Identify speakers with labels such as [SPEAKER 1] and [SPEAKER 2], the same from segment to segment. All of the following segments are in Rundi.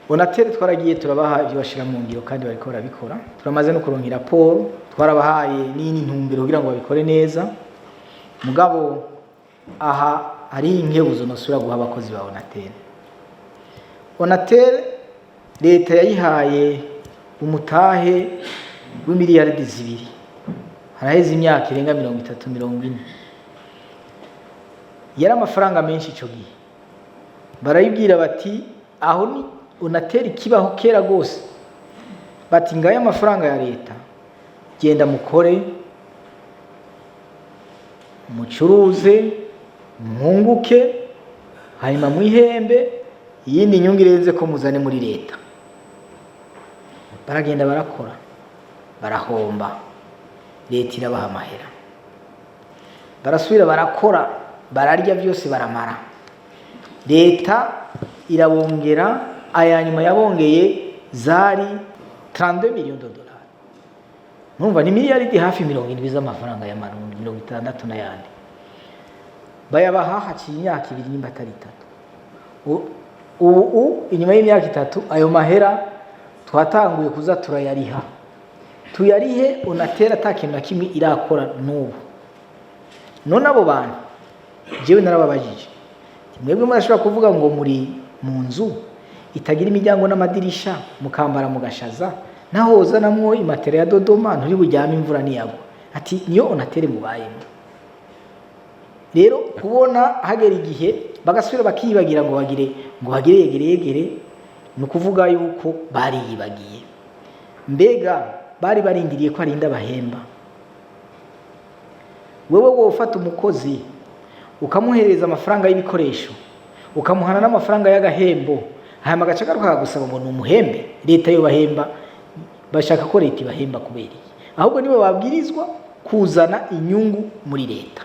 [SPEAKER 1] Onatel twaragiye turabaha ibyo bashira mu ngiro, kandi bariko barabikora. Turamaze no kuronka raporo, twarabahaye n'iyindi ntumbero kugira ngo babikore neza. Mugabo aha hari inkebuzo nosubira guha abakozi ba Onatel. Onatel leta yayihaye umutahe w'imiliyaridi 2, haraheze imyaka irenga 30, 40. Yari amafaranga menshi ico gihe. Barayibwira bati, aho ni Onatel kibaho kera gose, bati: "Ngayo amafaranga ya leta, genda mukore, mucuruze, mwunguke, hanyuma mwihembe, iyindi nyungu irenze ko muzane muri leta." Baragenda barakora, barahomba, leta irabaha amahera. Barasubira barakora, bararya byose baramara, leta irabongera. Aya nyuma yabongeye zari 32 millions de dollars. Numva ni miliyaridi hafi 70 z'amafaranga y'amarundi, 60 n'ayandi. Bayabaha haciye imyaka 2 nimba atari 3. Ubu inyuma y'imyaka 3 ayo mahera twatanguye kuza turayariha. Tuyarihe Onatel ata kintu na kimwe irakora n'ubu. None abo bantu jewe narababajije: "Mwebwe murashobora kuvuga ngo muri mu nzu itagira imiryango n'amadirisha, mukambara mugashaza, naho wozanamwo imatera ya Dodoma nturi buryame imvura niyagwa." Ati: "Niyo Onatel mubayemo." Rero kubona hagera igihe bagasubira bakiyibagira ngo bagire yegere yegere, ni ukuvuga yuko bariyibagiye. Mbega bari barindiriye ko arinda bahemba? Wewe wofata umukozi ukamuhereza amafaranga y'ibikoresho, ukamuhana n'amafaranga y'agahembo, hanyuma agaca agaruka akagusaba ngo ni umuhembe? Leta yo bahemba, bashaka ko leta ibahemba kubera iki? Ahubwo nibo babwirizwa kuzana inyungu muri leta.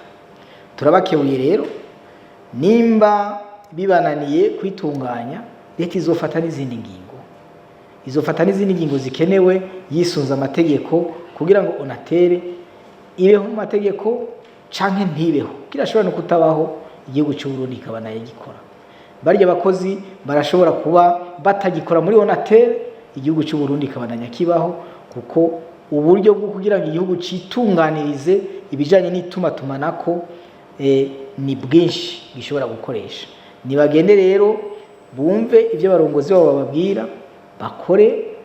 [SPEAKER 1] Turabakebuye rero, nimba bibananiye kwitunganya, leta izofata n'izindi ngingo, izofata n'izindi ngingo zikenewe yisunze amategeko, kugira ngo Onatel ibeho mu mategeko canke ntibeho. Kirashobora no kutabaho, igihugu cy'u Burundi kikaba nayo gikora. Barya abakozi barashobora kuba batagikora muri Onatel, igihugu cy'u Burundi kikabandanya kibaho, kuko uburyo bwo kugira ngo igihugu citunganirize ibijanye n'itumatumanako ni bwinshi gishobora gukoresha. Nibagende rero bumve ibyo abarongozi babo bababwira, bakore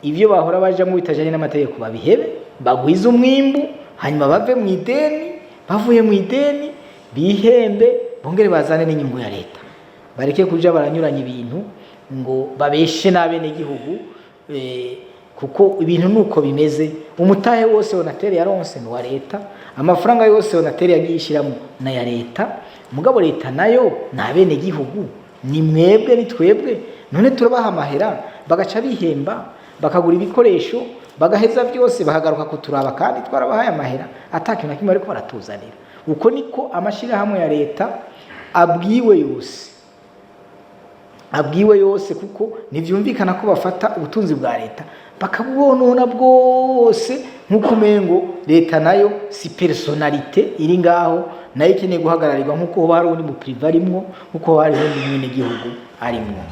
[SPEAKER 1] ibyo bahora bajamo bitajanye n'amategeko, babihebe, bagwize umwimbu, hanyuma bave mu ideni. Bavuye mu ideni, bihembe, bongere bazane n'inyungu ya leta. Bareke kuja baranyuranya ibintu ngo babeshe n'abenegihugu, kuko ibintu nuko bimeze. Umutahe wose Onatel yaronse ni uwa leta, amafaranga yose Onatel yagiye ishyiramo ni aya leta. Mugabo leta nayo ni abenegihugu, ni mwebwe, ni twebwe. None turabaha amahera, bagaca bihemba, bakagura ibikoresho, bagaheza byose, bakagaruka kuturaba kandi twarabahaye amahera ata kintu na kimwe bariko baratuzanira. Uko niko amashirahamwe ya leta abwiwe yose, abwiwe yose, kuko ntivyumvikana ko bafata ubutunzi bwa leta bakabwonona bwose, nk'uko umengo leta nayo si personnalité iri ngaho, nayo ikeneye guhagararirwa nk'uko hoba hari uwundi mu privé arimwo, nk'uko hoba hariho undi mwenegihugu arimwo.